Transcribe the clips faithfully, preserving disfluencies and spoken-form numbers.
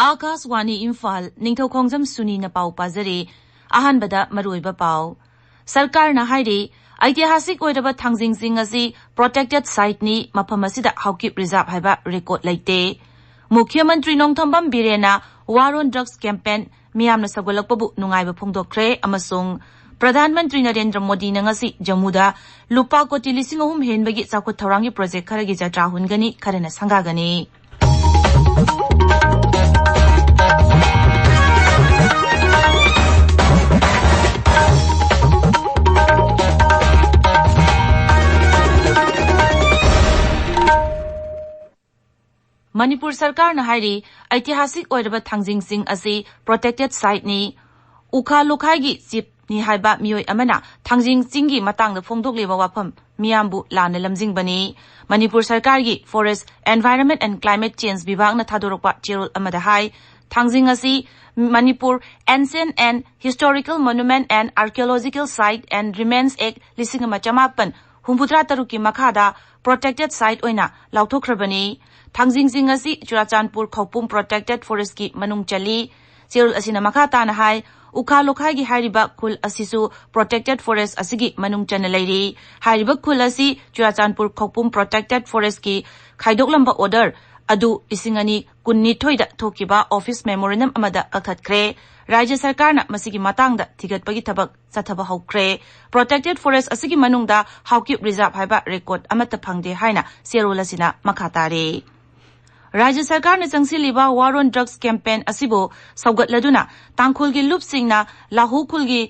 ꯑꯥꯀꯥꯁꯋꯥꯅꯤ ꯏꯝꯐꯥꯜ, ꯅꯤꯡꯊꯧꯈꯣꯡꯖꯝ ꯁꯨꯅꯤꯅ ꯄꯥꯎ ꯄꯥꯖꯔꯤ꯫ ꯑꯍꯥꯟꯕꯗ ꯃꯔꯨꯑꯣꯏꯕ ꯄꯥꯎ꯫ ꯁꯔꯀꯥꯔꯅ ꯍꯥꯏꯔꯤ, ꯑꯩꯇꯤꯍꯥꯁꯤꯛ ꯑꯣꯏꯔꯕ ꯊꯥꯡꯖꯤꯡ ꯆꯤꯡ ꯑꯁꯤ protected siteꯅꯤ, ꯃꯐꯝ ꯑꯁꯤꯗ ꯍꯥꯎꯀꯤꯞ reserve ꯍꯥꯏꯕ record ꯂꯩꯇꯦ꯫ ꯃꯨꯈ꯭ꯌ ꯃꯟꯇ꯭ꯔꯤ Nongthombam ꯕꯤꯔꯦꯟꯅ War on Drugs campaign ꯃꯤꯌꯥꯝꯅ ꯁꯧꯒꯠꯂꯛꯄꯕꯨ ꯅꯨꯡꯉꯥꯏꯕ ꯐꯣꯡꯗꯣꯛꯈ꯭ꯔꯦ ꯑꯃꯁꯨꯡ ꯄ꯭ꯔꯙꯥꯟ ꯃꯟꯇ꯭ꯔꯤ ꯅꯔꯦꯟꯗ꯭ꯔ ꯃꯣꯗꯤꯅ ꯉꯁꯤ ꯖꯝꯃꯨꯗ ꯂꯨꯄꯥ ꯀꯣꯇꯤ ꯂꯤꯁꯤꯡ ꯑꯍꯨꯝ ꯍꯦꯟꯕꯒꯤ ꯆꯥꯎꯈꯠ ꯊꯧꯔꯥꯡꯒꯤ project ꯈꯔꯒꯤ ꯖꯇ꯭ꯔꯥ ꯍꯨꯟꯒꯅꯤ, ꯈꯔꯅ ꯁꯪꯒꯥꯒꯅꯤ꯫ ꯃꯅꯤꯄꯨꯔ ꯁꯔꯀꯥꯔꯅ ꯍꯥꯏꯔꯤ, ꯑꯩꯇꯤꯍꯥꯁꯤꯛ ꯑꯣꯏꯔꯕ ꯊꯥꯡꯖꯤꯡ ꯆꯤꯡ ꯑꯁꯤ protected siteꯅꯤ, ꯎꯈꯥ ꯂꯣꯈꯥꯏꯒꯤ chiefꯅꯤ ꯍꯥꯏꯕ ꯃꯤꯑꯣꯏ ꯑꯃꯅ ꯊꯥꯡꯖꯤꯡ ꯆꯤꯡꯒꯤ ꯃꯇꯥꯡꯗ ꯐꯣꯡꯗꯣꯛꯂꯤꯕ ꯋꯥꯐꯝ ꯃꯤꯌꯥꯝꯕꯨ ꯂꯥꯟꯅ ꯂꯝꯖꯤꯡꯕꯅꯤ꯫ ꯃꯅꯤꯄꯨꯔ ꯁꯔꯀꯥꯔꯒꯤ Forest, Environment and Climate Change ꯕꯤꯚꯥꯒꯅ ꯊꯥꯗꯣꯔꯛꯄ ꯆꯦꯔꯣꯜ ꯑꯃꯗ ꯍꯥꯏ, ꯊꯥꯡꯖꯤꯡ ꯑꯁꯤ Manipur Ancient and Historical Monument and Archaeological Site and Remains Act ꯂꯤꯁꯤꯡ ꯑꯃ ꯆꯃꯥꯄꯟ ꯍꯨꯝꯐꯨꯇꯔꯥ ꯇꯔꯨꯛꯀꯤ ꯃꯈꯥꯗ protected site ꯑꯣꯏꯅ ꯂꯥꯎꯊꯣꯛꯈ꯭ꯔꯕꯅꯤ꯫ ꯊꯥꯡꯖꯤꯡ ꯆꯤꯡ ꯑꯁꯤ ꯆꯨꯔꯥꯆꯥꯟꯄꯨꯔ ꯈꯧꯄꯨꯝ protected forestꯀꯤ ꯃꯅꯨꯡ ꯆꯜꯂꯤ꯫ ꯆꯦꯔꯣꯜ ꯑꯁꯤꯅ ꯃꯈꯥ ꯇꯥꯅ ꯍꯥꯏ, ꯎꯈꯥ ꯂꯣꯈꯥꯏꯒꯤ ꯍꯥꯏꯔꯤꯕ ꯈꯨꯜ ꯑꯁꯤꯁꯨ protected forest ꯑꯁꯤꯒꯤ ꯃꯅꯨꯡ ꯆꯟꯅ ꯂꯩꯔꯤ꯫ ꯍꯥꯏꯔꯤꯕ ꯈꯨꯜ ꯑꯁꯤ ꯆꯨꯔꯥꯆꯥꯟꯄꯨꯔ ꯈꯧꯄꯨꯝ protected forestꯀꯤ ꯈꯥꯏꯗꯣꯛꯂꯝꯕ order ꯑꯗꯨ ꯂꯤꯁꯤꯡ ꯑꯅꯤ ꯀꯨꯟꯅꯤꯊꯣꯏꯗ ꯊꯣꯛꯈꯤꯕ office memorandum ꯑꯃꯗ ꯀꯛꯊꯠꯈ꯭ꯔꯦ꯫ ꯔꯥꯖ꯭ꯌ ꯁꯔꯀꯥꯔꯅ ꯃꯁꯤꯒꯤ ꯃꯇꯥꯡꯗ ꯊꯤꯒꯠꯄꯒꯤ ꯊꯕꯛ ꯆꯠꯊꯕ ꯍꯧꯈ꯭ꯔꯦ꯫ Protected forest ꯑꯁꯤꯒꯤ ꯃꯅꯨꯡꯗ ꯍꯥꯎꯀꯤꯞ reserve ꯍꯥꯏꯕ record ꯑꯃꯠꯇ ꯐꯪꯗꯦ ꯍꯥꯏꯅ ꯆꯦꯔꯣꯜ ꯑꯁꯤꯅ ꯃꯈꯥ ꯇꯥꯔꯤ꯫ ꯔꯥꯖ꯭ꯌ ꯁꯔꯀꯥꯔꯅ ꯆꯪꯁꯤꯜꯂꯤꯕ War on Drugs campaign ꯑꯁꯤꯕꯨ ꯁꯧꯒꯠꯂꯗꯨꯅ ꯇꯥꯡꯈꯨꯜꯒꯤ ꯂꯨꯞꯁꯤꯡꯅ ꯂꯥꯍꯨ ꯈꯨꯜꯒꯤ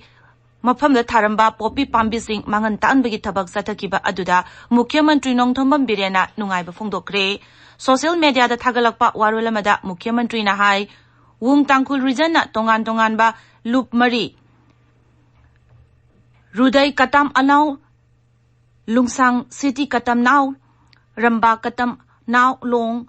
ꯃꯐꯝꯗ ꯊꯥꯔꯝꯕ ꯄꯣꯄꯤ ꯄꯥꯝꯕꯤꯁꯤꯡ ꯃꯥꯡꯍꯟ ꯇꯥꯛꯍꯟꯕꯒꯤ ꯊꯕꯛ ꯆꯠꯊꯈꯤꯕ ꯑꯗꯨꯗ ꯃꯨꯈ꯭ꯌ ꯃꯟꯇ꯭ꯔꯤ ꯅꯣꯡꯊꯣꯝꯕꯝ ꯕꯤꯔꯦꯟꯅ ꯅꯨꯡꯉꯥꯏꯕ ꯐꯣꯡꯗꯣꯛꯈ꯭ꯔꯦ꯫ Social mediaꯗ ꯊꯥꯒꯠꯂꯛꯄ ꯋꯥꯔꯣꯜ ꯑꯃꯗ ꯃꯨꯈ꯭ꯌ ꯃꯟꯇ꯭ꯔꯤꯅ ꯍꯥꯏ, ꯋꯨꯡ ꯇꯥꯡꯈꯨꯜ regionꯅ ꯇꯣꯉꯥꯟ ꯇꯣꯉꯥꯟꯕ ꯂꯨꯞ ꯃꯔꯤ, ꯔꯨꯗꯩ ꯀꯇꯥꯝ ꯑꯅꯥꯎ, ꯂꯨꯡꯁꯥꯡ ꯁꯤꯇꯤ ꯀꯇꯝ ꯅꯥꯎ, ꯔꯝꯕꯥ ꯀꯇꯝ ꯅꯥꯎ ꯂꯣꯡ,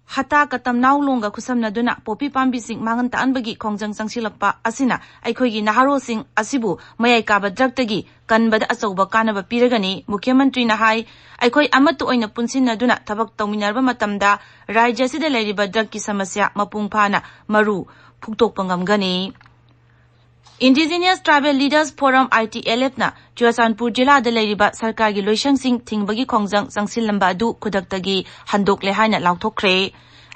ꯍꯇꯥ ꯀꯇꯝꯅꯥꯎ ꯂꯣꯡꯒ ꯈꯨꯠꯁꯝꯅꯗꯨꯅ ꯄꯣꯄꯤ ꯄꯥꯝꯕꯤꯁꯤꯡ ꯃꯥꯡꯍꯟ ꯇꯥꯛꯍꯟꯕꯒꯤ ꯈꯣꯡꯖꯪ ꯆꯪꯁꯤꯜꯂꯛꯄ ꯑꯁꯤꯅ ꯑꯩꯈꯣꯏꯒꯤ ꯅꯍꯥꯔꯣꯜꯁꯤꯡ ꯑꯁꯤꯕꯨ ꯃꯌꯥꯏ ꯀꯥꯕ ꯗ꯭ꯔꯒꯇꯒꯤ ꯀꯟꯕꯗ ꯑꯆꯧꯕ ꯀꯥꯟꯅꯕ ꯄꯤꯔꯒꯅꯤ꯫ ꯃꯨꯈ꯭ꯌ ꯃꯟꯇ꯭ꯔꯤꯅ ꯍꯥꯏ, ꯑꯩꯈꯣꯏ ꯑꯃꯠꯇ ꯑꯣꯏꯅ ꯄꯨꯟꯁꯤꯟꯅꯗꯨꯅ ꯊꯕꯛ ꯇꯧꯃꯤꯟꯅꯔꯕ ꯃꯇꯝꯗ ꯔꯥꯖ꯭ꯌ ꯑꯁꯤꯗ ꯂꯩꯔꯤꯕ ꯗ꯭ꯔꯒꯀꯤ ꯁꯃꯁ꯭ꯌꯥ ꯃꯄꯨꯡ ꯐꯥꯅ ꯃꯔꯨ ꯐꯨꯛꯇꯣꯛꯄ ꯉꯝꯒꯅꯤ꯫ Indigenous Tribal Leaders Forum, ITLFꯅ Churachandpur ꯖꯤꯂꯥꯗ ꯂꯩꯔꯤꯕ ꯁꯔꯀꯥꯔꯒꯤ ꯂꯣꯏꯁꯪꯁꯤꯡ ꯊꯤꯡꯕꯒꯤ ꯈꯣꯡꯖꯪ ꯆꯪꯁꯤꯜꯂꯝꯕ ꯑꯗꯨ ꯈꯨꯗꯛꯇꯒꯤ ꯍꯟꯗꯣꯛꯂꯦ ꯍꯥꯏꯅ ꯂꯥꯎꯊꯣꯛꯈ꯭ꯔꯦ꯫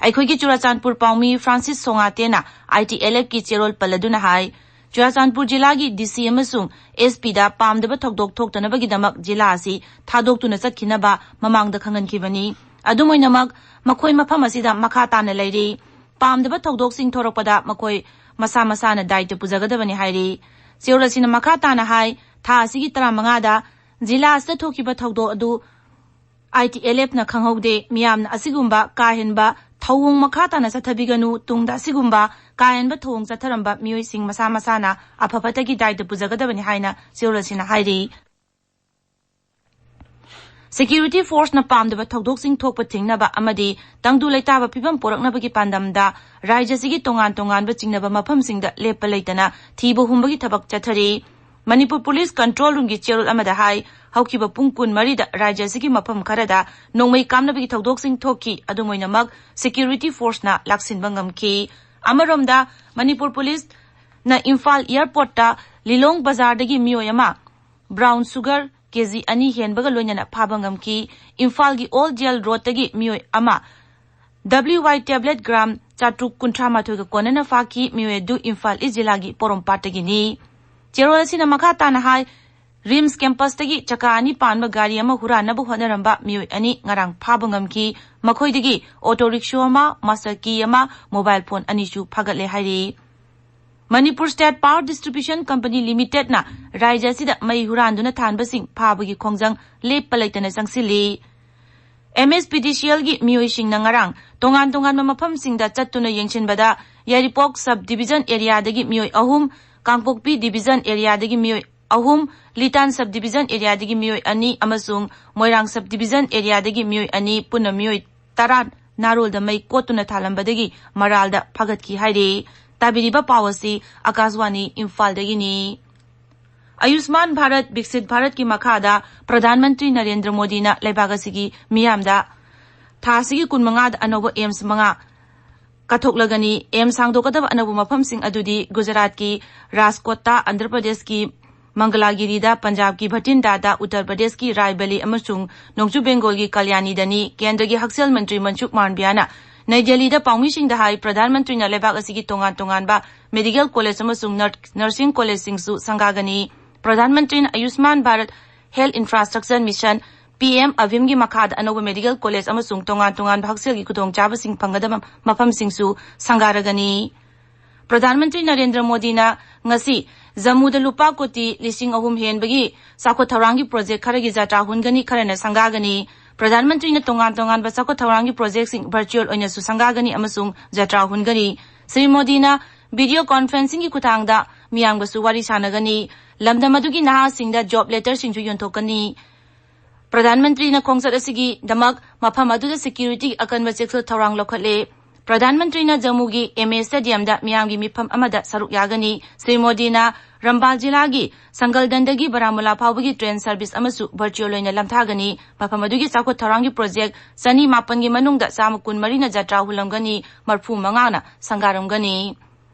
ꯑꯩꯈꯣꯏꯒꯤ ꯆꯨꯔꯥꯆꯥꯟꯄꯨꯔ ꯄꯥꯎꯃꯤ ꯐ꯭ꯔꯥꯟꯁꯤꯁ ꯁꯣꯉꯥꯇꯦꯅ ITLFꯀꯤ ꯆꯦꯔꯣꯜ ꯄꯜꯂꯗꯨꯅ ꯍꯥꯏ, ꯆꯨꯔꯥꯆꯥꯟꯄꯨꯔ ꯖꯤꯂꯥꯒꯤ DC ꯑꯃꯁꯨꯡ SPꯗ ꯄꯥꯝꯗꯕ ꯊꯧꯗꯣꯛ ꯊꯣꯛꯇꯅꯕꯒꯤꯗꯃꯛ ꯖꯤꯂꯥ ꯑꯁꯤ ꯊꯥꯗꯣꯛꯇꯨꯅ ꯆꯠꯈꯤꯅꯕ ꯃꯃꯥꯡꯗ ꯈꯪꯍꯟꯈꯤꯕꯅꯤ꯫ ꯑꯗꯨꯝ ꯑꯣꯏꯅꯃꯛ, ꯃꯈꯣꯏ ꯃꯐꯝ ꯑꯁꯤꯗ ꯃꯈꯥ ꯇꯥꯅ ꯂꯩꯔꯤ꯫ ꯄꯥꯝꯗꯕ ꯊꯧꯗꯣꯛꯁꯤꯡ ꯊꯣꯔꯛꯄꯗ ꯃꯈꯣꯏ ꯃꯁꯥ ꯃꯁꯥꯅ ꯗꯥꯏꯇ ꯄꯨꯖꯒꯗꯕꯅꯤ ꯍꯥꯏꯔꯤ꯫ ꯆꯦꯔꯣꯜ ꯑꯁꯤꯅ ꯃꯈꯥ ꯇꯥꯅ ꯍꯥꯏ, ꯊꯥ ꯑꯁꯤꯒꯤ ꯇꯔꯥꯃꯉꯥꯗ ꯖꯤꯂꯥ ꯑꯁꯤꯗ ꯊꯣꯛꯈꯤꯕ ꯊꯧꯗꯣꯛ ꯑꯗꯨ ITLFꯅ ꯈꯪꯍꯧꯗꯦ꯫ ꯃꯤꯌꯥꯝꯅ ꯑꯁꯤꯒꯨꯝꯕ ꯀꯥ ꯍꯦꯟꯕ ꯊꯧꯑꯣꯡ ꯃꯈꯥ ꯇꯥꯅ ꯆꯠꯊꯕꯤꯒꯅꯨ꯫ ꯇꯨꯡꯗ ꯑꯁꯤꯒꯨꯝꯕ ꯀꯥ ꯍꯦꯟꯕ ꯊꯧꯑꯣꯡ ꯆꯠꯊꯔꯝꯕ ꯃꯤꯑꯣꯏꯁꯤꯡ ꯃꯁꯥ ꯃꯁꯥꯅ ꯑꯐ ꯐꯠꯇꯒꯤ ꯗꯥꯏꯇ ꯄꯨꯖꯒꯗꯕꯅꯤ ꯍꯥꯏꯅ ꯆꯦꯔꯣꯜ ꯑꯁꯤꯅ ꯍꯥꯏꯔꯤ꯫ Security forceꯅ ꯄꯥꯝꯗꯕ ꯊꯧꯗꯣꯛꯁꯤꯡ ꯊꯣꯛꯄ ꯊꯤꯡꯅꯕ ꯑꯃꯗꯤ ꯇꯪꯗꯨ ꯂꯩꯇꯥꯕ ꯐꯤꯕꯝ ꯄꯣꯔꯛꯅꯕꯒꯤ ꯄꯥꯟꯗꯝꯗ ꯔꯥꯖ꯭ꯌ ꯑꯁꯤꯒꯤ ꯇꯣꯉꯥꯟ ꯇꯣꯉꯥꯟꯕ ꯆꯤꯡꯅꯕ ꯃꯐꯝꯁꯤꯡꯗ ꯂꯦꯞꯄ ꯂꯩꯇꯅ ꯊꯤꯕ ꯍꯨꯝꯕꯒꯤ ꯊꯕꯛ ꯆꯠꯊꯔꯤ꯫ ꯃꯅꯤꯄꯨꯔ ꯄꯨꯂꯤꯁ ꯀꯟꯇ꯭ꯔꯣꯜ ꯔꯨꯝꯒꯤ ꯆꯦꯔꯣꯜ ꯑꯃꯗ ꯍꯥꯏ, ꯍꯧꯈꯤꯕ ꯄꯨꯡ ꯀꯨꯟꯃꯔꯤꯗ ꯔꯥꯖ꯭ꯌ ꯑꯁꯤꯒꯤ ꯃꯐꯝ ꯈꯔꯗ ꯅꯣꯡꯃꯩ ꯀꯥꯞꯅꯕꯒꯤ ꯊꯧꯗꯣꯛꯁꯤꯡ ꯊꯣꯛꯈꯤ꯫ ꯑꯗꯨꯝ ꯑꯣꯏꯅꯃꯛ, security forceꯅ ꯂꯥꯛꯁꯤꯟꯕ ꯉꯝꯈꯤ꯫ ꯑꯃꯔꯣꯝꯗ, ꯃꯅꯤꯄꯨꯔ ꯄꯨꯂꯤꯁꯅ ꯏꯝꯐꯥꯜ airportꯇ ꯂꯤꯂꯣꯡ ꯕꯖꯥꯔꯗꯒꯤ ꯃꯤꯑꯣꯏ ꯑꯃ brown sugar KG ꯑꯅꯤ ꯍꯦꯟꯕꯒ ꯂꯣꯏꯅꯅ ꯐꯥꯕ ꯉꯝꯈꯤ꯫ ꯏꯝꯐꯥꯜꯒꯤ Old Jail Roadꯇꯒꯤ ꯃꯤꯑꯣꯏ ꯑꯃ WY tablet gram ꯆꯥꯇ꯭ꯔꯨꯛ ꯀꯨꯟꯊ꯭ꯔꯥ ꯃꯥꯊꯣꯏꯒ ꯀꯣꯟꯅꯅ ꯐꯥꯈꯤ꯫ ꯃꯤꯑꯣꯏ ꯑꯗꯨ ꯏꯝꯐꯥꯜ East ꯖꯤꯂꯥꯒꯤ ꯄꯣꯔꯣꯝꯄꯥꯠꯇꯒꯤꯅꯤ꯫ ꯆꯦꯔꯣꯜ ꯑꯁꯤꯅ ꯃꯈꯥ ꯇꯥꯅ ꯍꯥꯏ, RIMS campusꯇꯒꯤ ꯆꯀꯥ ꯑꯅꯤ ꯄꯥꯟꯕ ꯒꯥꯔꯤ ꯑꯃ ꯍꯨꯔꯥꯟꯅꯕ ꯍꯣꯠꯅꯔꯝꯕ ꯃꯤꯑꯣꯏ ꯑꯅꯤ ꯉꯔꯥꯡ ꯐꯥꯕ ꯉꯝꯈꯤ꯫ ꯃꯈꯣꯏꯗꯒꯤ auto rickshaw ꯑꯃ, master key ꯑꯃ, mobile phone ꯑꯅꯤꯁꯨ ꯐꯥꯒꯠꯂꯦ ꯍꯥꯏꯔꯤ꯫ Manipur State Power Distribution Company Limitedꯅ ꯔꯥꯖ꯭ꯌ ꯑꯁꯤꯗ ꯃꯩ ꯍꯨꯔꯥꯟꯗꯨꯅ ꯊꯥꯟꯕꯁꯤꯡ ꯐꯥꯕꯒꯤ ꯈꯣꯡꯖꯪ ꯂꯦꯞꯄ ꯂꯩꯇꯅ ꯆꯪꯁꯤꯜꯂꯤ꯫ MSPDCLꯒꯤ ꯃꯤꯑꯣꯏꯁꯤꯡꯅ ꯉꯔꯥꯡ ꯇꯣꯉꯥꯟ ꯇꯣꯉꯥꯟꯕ ꯃꯐꯝꯁꯤꯡꯗ ꯆꯠꯇꯨꯅ ꯌꯦꯡꯁꯤꯟꯕꯗ, ꯌꯥꯏꯔꯤꯄꯣꯛ sub division areaꯗꯒꯤ ꯃꯤꯑꯣꯏ ꯑꯍꯨꯝ, ꯀꯥꯡꯄꯣꯛꯄꯤ division areaꯗꯒꯤ ꯃꯤꯑꯣꯏ ꯑꯍꯨꯝ, ꯂꯤꯇꯥꯟ sub division areaꯗꯒꯤ ꯃꯤꯑꯣꯏ ꯑꯅꯤ ꯑꯃꯁꯨꯡ ꯃꯣꯏꯔꯥꯡ sub division areaꯗꯒꯤ ꯃꯤꯑꯣꯏ ꯑꯅꯤ, ꯄꯨꯟꯅ ꯃꯤꯑꯣꯏ ꯇꯔꯥ ꯅꯥꯔꯣꯜꯗ ꯃꯩ ꯀꯣꯠꯇꯨꯅ ꯊꯥꯜꯂꯝꯕꯗꯒꯤ ꯃꯔꯥꯜꯗ ꯐꯥꯒꯠꯈꯤ ꯍꯥꯏꯔꯤ꯫ ꯇꯥꯕꯤꯔꯤꯕ ꯄꯥꯎ ꯑꯁꯤ ꯑꯀꯥꯁꯋꯥꯅꯤ ꯏꯝꯐꯥꯜꯗꯒꯤꯅꯤ꯫ ꯑꯌꯨꯁꯃꯥꯟ ꯚꯥꯔꯠ ꯕꯤꯛꯁꯤꯠ ꯚꯥꯔꯠꯀꯤ ꯃꯈꯥꯗ ꯄ꯭ꯔꯙꯥꯟ ꯃꯟꯇ꯭ꯔꯤ ꯅꯔꯦꯟꯗ꯭ꯔ ꯃꯣꯗꯤꯅ ꯂꯩꯕꯥꯛ ꯑꯁꯤꯒꯤ ꯃꯤꯌꯥꯝꯗ ꯊꯥ ꯑꯁꯤꯒꯤ ꯀꯨꯟꯃꯉꯥꯗ ꯑꯅꯧꯕ ꯑꯦꯝꯁ ꯃꯉꯥ ꯀꯠꯊꯣꯛꯂꯒꯅꯤ꯫ ꯑꯦꯝꯁ ꯍꯥꯡꯗꯣꯛꯀꯗꯕ ꯑꯅꯧꯕ ꯃꯐꯝꯁꯤꯡ ꯑꯗꯨꯗꯤ ꯒꯨꯖꯔꯥꯠꯀꯤ ꯔꯥꯖꯀꯣꯠꯇ, ꯑꯟꯙ꯭ꯔ ꯄ꯭ꯔꯗꯦꯁꯀꯤ ꯃꯪꯒꯂꯥꯒꯤꯔꯤꯗ, ꯄꯟꯖꯥꯕꯀꯤ ꯚꯇꯤꯟꯗꯥꯗ, ꯎꯠꯇꯔ ꯄ꯭ꯔꯗꯦꯁꯀꯤ ꯔꯥꯏꯕꯂꯤ ꯑꯃꯁꯨꯡ ꯅꯣꯡꯆꯨꯞ ꯕꯦꯡꯒꯣꯜꯒꯤ ꯀꯜꯌꯥꯅꯤꯗꯅꯤ꯫ ꯀꯦꯟꯗ꯭ꯔꯒꯤ ꯍꯛꯁꯦꯜ ꯃꯟꯇ꯭ꯔꯤ ꯃꯟꯁꯨꯈ ꯃꯥꯟꯗ꯭ꯌꯥꯅ ꯅꯩ ꯗꯦꯜꯂꯤꯗ ꯄꯥꯎꯃꯤꯁꯤꯡꯗ ꯍꯥꯏ, ꯄ꯭ꯔꯙꯥꯟ ꯃꯟꯇ꯭ꯔꯤꯅ ꯂꯩꯕꯥꯛ ꯑꯁꯤꯒꯤ ꯇꯣꯉꯥꯟ ꯇꯣꯉꯥꯟꯕ ꯃꯦꯗꯤꯀꯦꯜ ꯀꯣꯂꯦꯖ ꯑꯃꯁꯨꯡ ꯅꯔ-, ꯅꯔꯁꯤꯡ ꯀꯣꯂꯦꯖꯁꯤꯡꯁꯨ ꯁꯪꯒꯥꯒꯅꯤ꯫ ꯄ꯭ꯔꯙꯥꯟ ꯃꯟꯇ꯭ꯔꯤꯅ Ayushman Bharat health infrastructure mission, P M ꯑꯚꯤꯝꯒꯤ ꯃꯈꯥꯗ ꯑꯅꯧꯕ ꯃꯦꯗꯤꯀꯦꯜ ꯀꯣꯂꯦꯖ ꯑꯃꯁꯨꯡ ꯇꯣꯉꯥꯟ ꯇꯣꯉꯥꯟꯕ ꯍꯛꯁꯦꯜꯒꯤ ꯈꯨꯗꯣꯡꯆꯥꯕꯁꯤꯡ ꯐꯪꯒꯗꯕ ꯃꯐꯝꯁꯤꯡꯁꯨ ꯁꯪꯒꯥꯔꯒꯅꯤ꯫ ꯄ꯭ꯔꯙꯥꯟ ꯃꯟꯇ꯭ꯔꯤ ꯅꯔꯦꯟꯗ꯭ꯔ ꯃꯣꯗꯤꯅ ꯉꯁꯤ ꯖꯝꯃꯨꯗ ꯂꯨꯄꯥ ꯀꯣꯇꯤ ꯂꯤꯁꯤꯡ ꯑꯍꯨꯝ ꯍꯦꯟꯕꯒꯤ ꯆꯥꯎꯈꯠ ꯊꯧꯔꯥꯡꯒꯤ ꯄ꯭ꯔꯣꯖꯦꯛ ꯈꯔꯒꯤ ꯖꯇ꯭ꯔꯥ ꯍꯨꯟꯒꯅꯤ, ꯈꯔꯅ ꯁꯪꯒꯥꯒꯅꯤ꯫ ꯄ꯭ꯔꯙꯥꯟ ꯃꯟꯇ꯭ꯔꯤꯅ ꯇꯣꯉꯥꯟ ꯇꯣꯉꯥꯟꯕ ꯆꯥꯎꯈꯠ ꯊꯧꯔꯥꯡꯒꯤ ꯄ꯭ꯔꯣꯖꯦꯛꯁꯤꯡ ꯚꯔꯆꯨꯑꯦꯜ ꯑꯣꯏꯅꯁꯨ ꯁꯪꯒꯥꯒꯅꯤ ꯑꯃꯁꯨꯡ ꯖꯇ꯭ꯔꯥ ꯍꯨꯟꯒꯅꯤ꯫ ꯁ꯭ꯔꯤ ꯃꯣꯗꯤꯅ ꯚꯤꯗꯤꯑꯣ ꯀꯣꯟꯐ꯭ꯔꯦꯟꯁꯤꯡꯒꯤ ꯈꯨꯠꯊꯥꯡꯗ ꯃꯤꯌꯥꯝꯒꯁꯨ ꯋꯥꯔꯤ ꯁꯥꯟꯅꯒꯅꯤ꯫ ꯂꯝꯗꯝ ꯑꯗꯨꯒꯤ ꯅꯍꯥꯁꯤꯡꯗ ꯖꯣꯕ ꯂꯦꯇꯔꯁꯤꯡꯁꯨ ꯌꯣꯟꯊꯣꯛꯀꯅꯤ꯫ ꯄ꯭ꯔꯙꯥꯟ ꯃꯟꯇ꯭ꯔꯤꯅ ꯈꯣꯡꯆꯠ ꯑꯁꯤꯒꯤꯗꯃꯛ ꯃꯐꯝ ꯑꯗꯨꯗ ꯁꯦꯀ꯭ꯌꯨꯔꯤꯇꯤꯒꯤ ꯑꯀꯟꯕ ꯆꯦꯛꯁꯤꯜ ꯊꯧꯔꯥꯡ ꯂꯧꯈꯠꯂꯦ꯫ ꯄ꯭ꯔꯙꯥꯟ ꯃꯟꯇ꯭ꯔꯤꯅ ꯖꯝꯃꯨꯒꯤ ꯑꯦꯝ ꯑꯦ ꯁ꯭ꯇꯦꯗꯤꯌꯝꯗ ꯃꯤꯌꯥꯝꯒꯤ ꯃꯤꯐꯝ ꯑꯃꯗ ꯁꯔꯨꯛ ꯌꯥꯒꯅꯤ꯫ ꯁ꯭ꯔꯤ ꯃꯣꯗꯤꯅ ꯔꯝꯕꯥꯜ ꯖꯤꯂꯥꯒꯤ ꯁꯪꯒꯜꯗꯟꯗꯒꯤ ꯕꯔꯥꯃꯨꯂꯥ ꯐꯥꯎꯕꯒꯤ ꯇ꯭ꯔꯦꯟ ꯁꯔꯚꯤꯁ ꯑꯃꯁꯨ ꯚꯔꯆꯨꯑꯦꯜ ꯑꯣꯏꯅ ꯂꯝꯊꯥꯒꯅꯤ꯫ ꯃꯐꯝ ꯑꯗꯨꯒꯤ ꯆꯥꯎꯈꯠ ꯊꯧꯔꯥꯡꯒꯤ ꯄ꯭ꯔꯣꯖꯦꯛ ꯆꯅꯤ ꯃꯥꯄꯟꯒꯤ ꯃꯅꯨꯡꯗ ꯆꯥꯝꯃ ꯀꯨꯟꯃꯔꯤꯅ ꯖꯇ꯭ꯔꯥ ꯍꯨꯜꯂꯝꯒꯅꯤ, ꯃꯔꯐꯨ ꯃꯉꯥꯅ ꯁꯪꯒꯥꯔꯝꯒꯅꯤ꯫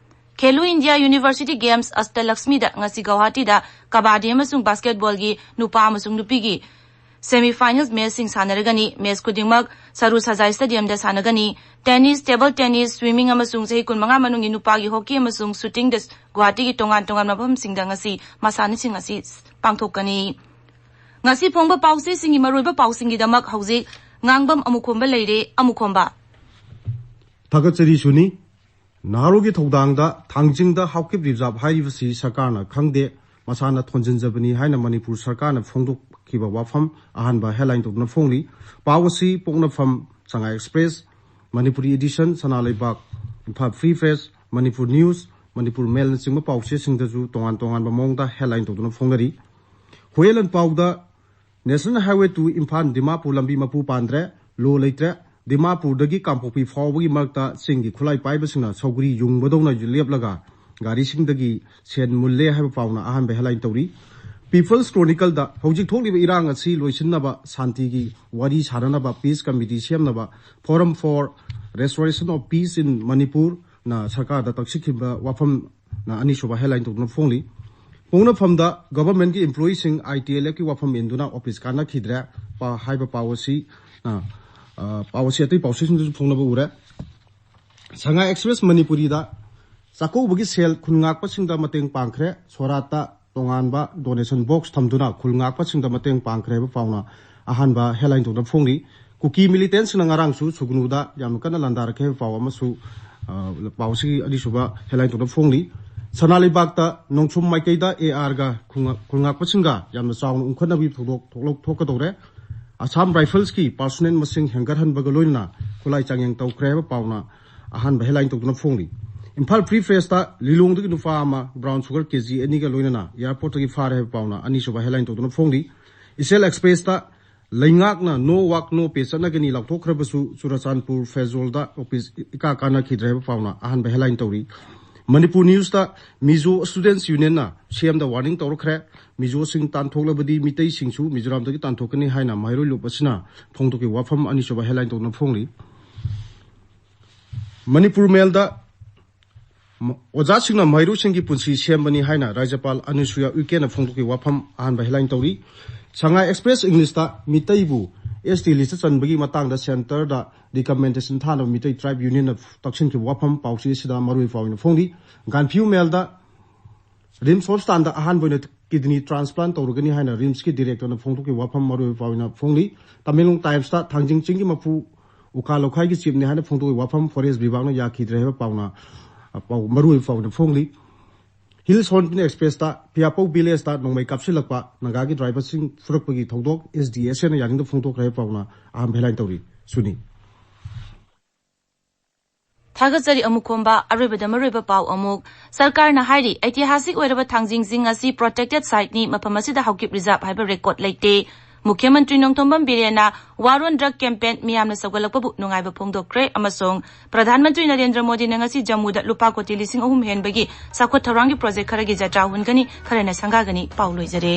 ꯈꯦꯂꯣ ꯏꯟꯗꯤꯌꯥ ꯌꯨꯅꯤꯚꯔꯁꯤꯇꯤ ꯒꯦꯝꯁ ꯑꯁꯇꯂꯛꯁꯃꯤꯗ ꯉꯁꯤ ꯒꯧꯍꯥꯇꯤꯗ ꯀꯕꯥꯗꯤ ꯑꯃꯁꯨꯡ ꯕꯥꯁꯀꯦꯠꯕꯣꯜꯒꯤ ꯅꯨꯄꯥ ꯑꯃꯁꯨꯡ ꯅꯨꯄꯤꯒꯤ ꯁꯦꯃꯤ ꯐꯥꯏꯅꯦꯜ ꯃꯦꯆꯁꯤꯡ ꯁꯥꯟꯅꯔꯒꯅꯤ꯫ ꯃꯦꯆ ꯈꯨꯗꯤꯡꯃꯛ ꯁꯔꯨ ꯁꯖꯥꯏ ꯁ꯭ꯇꯦꯗꯤꯌꯝꯗ ꯁꯥꯟꯅꯒꯅꯤ꯫ ꯇꯦꯅꯤꯁ, ꯇꯦꯕꯜ ꯇꯦꯅꯤꯁ, ꯁ꯭ꯋꯤꯃꯤꯡ ꯑꯃꯁꯨꯡ ꯆꯍꯤ ꯀꯨꯟꯃꯉꯥ ꯃꯅꯨꯡꯒꯤ ꯅꯨꯄꯥꯒꯤ ꯍꯣꯀꯤ ꯑꯃꯁꯨꯡ ꯁꯨꯇꯤꯡꯗ ꯒꯨꯋꯥꯍꯥꯇꯤꯒꯤ ꯇꯣꯉꯥꯟ ꯇꯣꯉꯥꯟꯕ ꯃꯐꯝꯁꯤꯡꯗ ꯉꯁꯤ ꯃꯁꯥꯟꯅꯁꯤꯡ ꯑꯁꯤ ꯄꯥꯡꯊꯣꯛꯀꯅꯤ꯫ ꯉꯁꯤ ꯐꯣꯡꯕ ꯄꯥꯎꯆꯦꯁꯤꯡꯒꯤ ꯃꯔꯨꯑꯣꯏꯕ ꯄꯥꯎꯁꯤꯡꯒꯤꯗꯃꯛ ꯍꯧꯖꯤꯛ ꯉꯥꯡꯕꯝ ꯑꯃꯨꯈꯣꯝꯕ ꯂꯩꯔꯦ꯫ ꯑꯃꯨꯈꯣꯝꯕ꯫ ꯊꯥꯒꯠꯆꯔꯤ ꯁꯨꯅꯤ꯫ ꯅꯍꯥꯔꯣꯜꯒꯤ ꯊꯧꯗꯥꯡꯗ ꯊꯥꯡꯖꯤꯡꯗ ꯍꯥꯎꯀꯤꯞ ꯔꯤꯖꯥꯔꯚ ꯍꯥꯏꯔꯤꯕꯁꯤ ꯁꯔꯀꯥꯔꯅ ꯈꯪꯗꯦ, ꯃꯁꯥꯅ ꯊꯣꯟꯖꯤꯟꯖꯕꯅꯤ ꯍꯥꯏꯅ ꯃꯅꯤꯄꯨꯔ ꯁꯔꯀꯥꯔꯅ ꯐꯣꯡꯗꯣꯛꯈꯤꯕ ꯋꯥꯐꯝ ꯑꯍꯥꯟꯕ ꯍꯦꯗꯂꯥꯏꯟ ꯇꯧꯗꯨꯅ ꯐꯣꯡꯂꯤ꯫ ꯄꯥꯎ ꯑꯁꯤ ꯄꯣꯛꯅꯐꯝ, ꯁꯉꯥꯏ express, Manipuri edition, Sana Leibak, Imphal free press, Manipur news, Manipur ꯃꯦꯜꯅꯆꯤꯡꯕ ꯄꯥꯎꯆꯦꯁꯤꯡꯗꯁꯨ ꯇꯣꯉꯥꯟ ꯇꯣꯉꯥꯟꯕ ꯃꯑꯣꯡꯗ ꯍꯦꯗꯂꯥꯏꯟ ꯇꯧꯗꯨꯅ ꯐꯣꯡꯅꯔꯤ꯫ ꯍꯨꯌꯦꯟ ꯂꯥꯟꯄꯥꯎꯗ national highway two Imphal Dimapur ꯂꯝꯕꯤ ꯃꯄꯨ ꯄꯥꯟꯗ꯭ꯔꯦ, ꯂꯣ ꯂꯩꯇ꯭ꯔꯦ, ꯗꯤꯃꯥꯄꯨꯔꯗꯒꯤ ꯀꯥꯡꯄꯣꯛꯄꯤ ꯐꯥꯎꯕꯒꯤ ꯃꯔꯛꯇ ꯆꯤꯡꯒꯤ ꯈꯨꯠꯂꯥꯏ ꯄꯥꯏꯕꯁꯤꯡꯅ ꯁꯧꯒ꯭ꯔꯤ ꯌꯨꯡꯕꯗꯧꯅ ꯂꯦꯞꯂꯒ ꯒꯥꯔꯤꯁꯤꯡꯗꯒꯤ ꯁꯦꯟ ꯃꯨꯜꯂꯦ ꯍꯥꯏꯕ ꯄꯥꯎꯅ ꯑꯍꯥꯟꯕ headline ꯇꯧꯔꯤ꯫ People's Chronicleꯗ ꯍꯧꯖꯤꯛ ꯊꯣꯛꯂꯤꯕ ꯏꯔꯥꯡ ꯑꯁꯤ ꯂꯣꯏꯁꯤꯟꯅꯕ ꯁꯥꯟꯇꯤꯒꯤ ꯋꯥꯔꯤ ꯁꯥꯅꯅꯕ peace committee ꯁꯦꯝꯅꯕ Forum for Restoration of Peace in Manipurꯅ ꯁꯔꯀꯥꯔꯗ ꯇꯛꯁꯤꯟꯈꯤꯕ ꯋꯥꯐꯝꯅ ꯑꯅꯤꯁꯨꯕ headline ꯇꯧꯗꯨꯅ ꯐꯣꯡꯂꯤ꯫ ꯄꯣꯛꯅꯐꯝꯗ governmentꯀꯤ employeeꯁꯤꯡ ITLFꯀꯤ ꯋꯥꯐꯝ ꯏꯟꯗꯨꯅ office ꯀꯥꯅꯈꯤꯗ꯭ꯔꯦ ꯄ-, ꯍꯥꯏꯕ ꯄꯥꯎ ꯑꯁꯤ, ꯑ, ꯑ, ꯄꯥꯎ ꯑꯁꯤ ꯑꯇꯩ ꯄꯥꯎꯆꯦꯁꯤꯡꯗꯁꯨ ꯐꯣꯡꯅꯕ ꯎꯔꯦ꯫ ꯁꯉꯥꯏ Express ꯃꯅꯤꯄꯨꯔꯤꯗ ꯆꯥꯛꯀꯧꯕꯒꯤ ꯁꯦꯜ ꯈꯨꯟ ꯉꯥꯛꯄꯁꯤꯡꯗ ꯃꯇꯦꯡ ꯄꯥꯡꯈ꯭ꯔꯦ꯫ ꯁꯣꯔꯥꯠꯇ ꯇꯣꯉꯥꯟꯕ donation box ꯊꯝꯗꯨꯅ ꯈꯨꯜ ꯉꯥꯛꯄꯁꯤꯡꯗ ꯃꯇꯦꯡ ꯄꯥꯡꯈ꯭ꯔꯦ ꯍꯥꯏꯕ ꯄꯥꯎꯅ ꯑꯍꯥꯟꯕ headline ꯇꯧꯗꯨꯅ ꯐꯣꯡꯂꯤ꯫ ꯀꯨꯀꯤ militantꯁꯤꯡꯅ ꯉꯔꯥꯡꯁꯨ ꯁꯨꯒꯅꯨꯗ ꯌꯥꯝꯅ ꯀꯟꯅ ꯂꯥꯟꯗꯥꯔꯛꯈꯤ ꯍꯥꯏꯕ ꯄꯥꯎ ꯑꯃꯁꯨ, ꯑ, ꯄꯥꯎ ꯑꯁꯤꯒꯤ ꯑꯅꯤꯁꯨꯕ headline ꯇꯧꯗꯨꯅ ꯐꯣꯡꯂꯤ꯫ ꯁꯅꯥ ꯂꯩꯕꯥꯛꯇ ꯅꯣꯡꯁꯨꯝ ꯃꯥꯏꯀꯩꯗ ARꯒ ꯈꯨꯜꯉꯥꯛ-, ꯈꯨꯜꯉꯥꯛꯄꯁꯤꯡꯒ ꯌꯥꯝꯅ ꯆꯥꯎꯅ ꯎꯪꯈꯠꯅꯕꯒꯤ ꯊꯧꯗꯣꯛ ꯊꯣꯛꯂꯛ-, ꯊꯣꯛꯀꯗꯧꯔꯦ꯫ Assam Riflesꯀꯤ personnel ꯃꯁꯤꯡ ꯍꯦꯟꯒꯠꯍꯟꯕꯒ ꯂꯣꯏꯅꯅ ꯈꯨꯠꯂꯥꯏ ꯆꯥꯡꯌꯦꯡ ꯇꯧꯈ꯭ꯔꯦ ꯍꯥꯏꯕ ꯄꯥꯎꯅ ꯑꯍꯥꯟꯕ headline ꯇꯧꯗꯨꯅ ꯐꯣꯡꯂꯤ꯫ ꯏꯝꯐꯥꯜ Free Pressꯇ ꯂꯤꯂꯣꯡꯗꯒꯤ ꯅꯨꯄꯥ ꯑꯃ brown sugar KG ꯑꯅꯤꯒ ꯂꯣꯏꯅꯅ airportꯇꯒꯤ ꯐꯥꯔꯦ ꯍꯥꯏꯕ ꯄꯥꯎꯅ ꯑꯅꯤꯁꯨꯕ headline ꯇꯧꯗꯨꯅ ꯐꯣꯡꯂꯤ꯫ ꯏꯆꯦꯜ Expressꯇ ꯂꯩꯉꯥꯛꯅ no work no pay ꯆꯠꯅꯒꯅꯤ ꯂꯥꯎꯊꯣꯛꯈ꯭ꯔꯕꯁꯨ Churachandpur ꯐꯦꯖꯣꯜꯗ office ꯏꯀꯥ ꯀꯥꯟꯅꯈꯤꯗ꯭ꯔꯦ ꯍꯥꯏꯕ ꯄꯥꯎꯅ ꯑꯍꯥꯟꯕ headline ꯇꯧꯔꯤ꯫ Manipur Newsꯇ Mizo Students Unionꯅ CMꯗ warning ꯇꯧꯔꯛꯈ꯭ꯔꯦ꯫ ꯃꯤꯖꯣꯁꯤꯡ ꯇꯥꯟꯊꯣꯛꯂꯕꯗꯤ ꯃꯤꯇꯩꯁꯤꯡꯁꯨ ꯃꯤꯖꯣꯔꯥꯝꯗꯒꯤ ꯇꯥꯟꯊꯣꯛꯀꯅꯤ ꯍꯥꯏꯅ ꯃꯍꯩꯔꯣꯏ ꯂꯨꯞ ꯑꯁꯤꯅ ꯐꯣꯡꯗꯣꯛꯈꯤꯕ ꯋꯥꯐꯝ ꯑꯅꯤꯁꯨꯕ headline ꯇꯧꯗꯨꯅ ꯐꯣꯡꯂꯤ꯫ ꯃꯅꯤꯄꯨꯔ Mailꯗ ꯃ-, ꯑꯣꯖꯥꯁꯤꯡꯅ ꯃꯍꯩꯔꯣꯏꯁꯤꯡꯒꯤ ꯄꯨꯟꯁꯤ ꯁꯦꯝꯕꯅꯤ ꯍꯥꯏꯅ ꯔꯥꯖ꯭ꯌꯄꯥꯜ ꯑꯅꯨꯁꯨꯌꯥ ꯎꯏꯀꯦꯅ ꯐꯣꯡꯗꯣꯛꯈꯤꯕ ꯋꯥꯐꯝ ꯑꯍꯥꯟꯕ headline ꯇꯧꯔꯤ꯫ ꯁꯉꯥꯏ Express Englishꯇ ꯃꯤꯇꯩꯕꯨ ST listꯇ ꯆꯟꯕꯒꯤ ꯃꯇꯥꯡꯗ centreꯗ recommendation ꯊꯥꯅꯕ ꯃꯤꯇꯩ tribe unionꯅ ꯇꯛꯁꯤꯟꯈꯤꯕ ꯋꯥꯐꯝ ꯄꯥꯎꯆꯦ ꯑꯁꯤꯗ ꯃꯔꯨꯑꯣꯏꯕ ꯄꯥꯎ ꯑꯣꯏꯅ ꯐꯣꯡꯂꯤ꯫ ꯒꯥꯟꯐꯤꯌꯨ Mailꯗ RIMS hospitalꯗ ꯑꯍꯥꯟꯕ ꯑꯣꯏꯅ kidney transplant ꯇꯧꯔꯒꯅꯤ ꯍꯥꯏꯅ RIMSꯀꯤ directorꯅ ꯐꯣꯡꯗꯣꯛꯈꯤꯕ ꯋꯥꯐꯝ ꯃꯔꯨꯑꯣꯏꯕ ꯄꯥꯎ ꯑꯣꯏꯅ ꯐꯣꯡꯂꯤ꯫ ꯇꯃꯦꯡꯂꯣꯡ Timesꯇ ꯊꯥꯡꯖꯤꯡ ꯆꯤꯡꯒꯤ ꯃꯄꯨ ꯎꯀꯥ ꯂꯧꯈꯥꯏꯒꯤ chiefꯅꯤ ꯍꯥꯏꯅ ꯐꯣꯡꯗꯣꯛꯈꯤꯕ ꯋꯥꯐꯝ forest ꯕꯤꯚꯥꯒꯅ ꯌꯥꯈꯤꯗ꯭ꯔꯦ ꯍꯥꯏꯕ ꯄꯥꯎꯅ, ꯑ, ꯄꯥꯎ ꯃꯔꯨꯑꯣꯏꯕ ꯄꯥꯎ ꯑꯣꯏꯅ ꯐꯣꯡꯂꯤ꯫ Hills Hornbill Expressꯇ ꯐꯤꯌꯥꯄꯧ villageꯇ ꯅꯣꯡꯃꯩ ꯀꯥꯞꯁꯤꯜꯂꯛꯄ ꯅꯥꯒꯥꯒꯤ driverꯁꯤꯡ ꯐꯨꯔꯛꯄꯒꯤ ꯊꯧꯗꯣꯛ SDSAꯅ ꯌꯥꯅꯤꯡꯗꯕ ꯐꯣꯡꯗꯣꯛꯈ꯭ꯔꯦ ꯍꯥꯏꯕ ꯄꯥꯎꯅ ꯑꯍꯥꯟꯕ headline ꯇꯧꯔꯤ꯫ ꯁꯨꯅꯤ꯫ ꯊꯥꯒꯠꯆꯔꯤ ꯑꯃꯨꯛ ꯈꯣꯝꯕ꯫ ꯑꯔꯣꯏꯕꯗ ꯃꯔꯨꯑꯣꯏꯕ ꯄꯥꯎ ꯑꯃꯨꯛ꯫ ꯁꯔꯀꯥꯔꯅ ꯍꯥꯏꯔꯤ, ꯑꯩꯇꯤꯍꯥꯁꯤꯛ ꯑꯣꯏꯔꯕ ꯊꯥꯡꯖꯤꯡꯁꯤꯡ ꯑꯁꯤ protected siteꯅꯤ, ꯃꯐꯝ ꯑꯁꯤꯗ ꯍꯧꯀꯤꯞ reserve ꯍꯥꯏꯕ record ꯂꯩꯇꯦ꯫ ꯃꯨꯈ꯭ꯌ ꯃꯟꯇ꯭ꯔꯤ ꯅꯣꯡꯊꯣꯝꯕꯝ ꯕꯤꯔꯦꯟꯅ ꯋꯥꯔ ꯑꯣꯟ ꯗ꯭ꯔꯒ ꯀꯦꯝꯄꯦꯟ ꯃꯤꯌꯥꯝꯅ ꯁꯧꯒꯠꯂꯛꯄꯕꯨ ꯅꯨꯡꯉꯥꯏꯕ ꯐꯣꯡꯗꯣꯛꯈ꯭ꯔꯦ ꯑꯃꯁꯨꯡ ꯄ꯭ꯔꯙꯥꯟ ꯃꯟꯇ꯭ꯔꯤ ꯅꯔꯦꯟꯗ꯭ꯔ ꯃꯣꯗꯤꯅ ꯉꯁꯤ ꯖꯝꯃꯨꯗ ꯂꯨꯄꯥ ꯀꯣꯇꯤ ꯂꯤꯁꯤꯡ ꯑꯍꯨꯝ ꯍꯦꯟꯕꯒꯤ ꯆꯥꯎꯈꯠ ꯊꯧꯔꯥꯡꯒꯤ ꯄ꯭ꯔꯣꯖꯦꯛ ꯈꯔꯒꯤ ꯖꯇ꯭ꯔꯥ ꯍꯨꯟꯒꯅꯤ, ꯈꯔꯅ ꯁꯪꯒꯥꯒꯅꯤ꯫ ꯄꯥꯎ ꯂꯣꯏꯖꯔꯦ꯫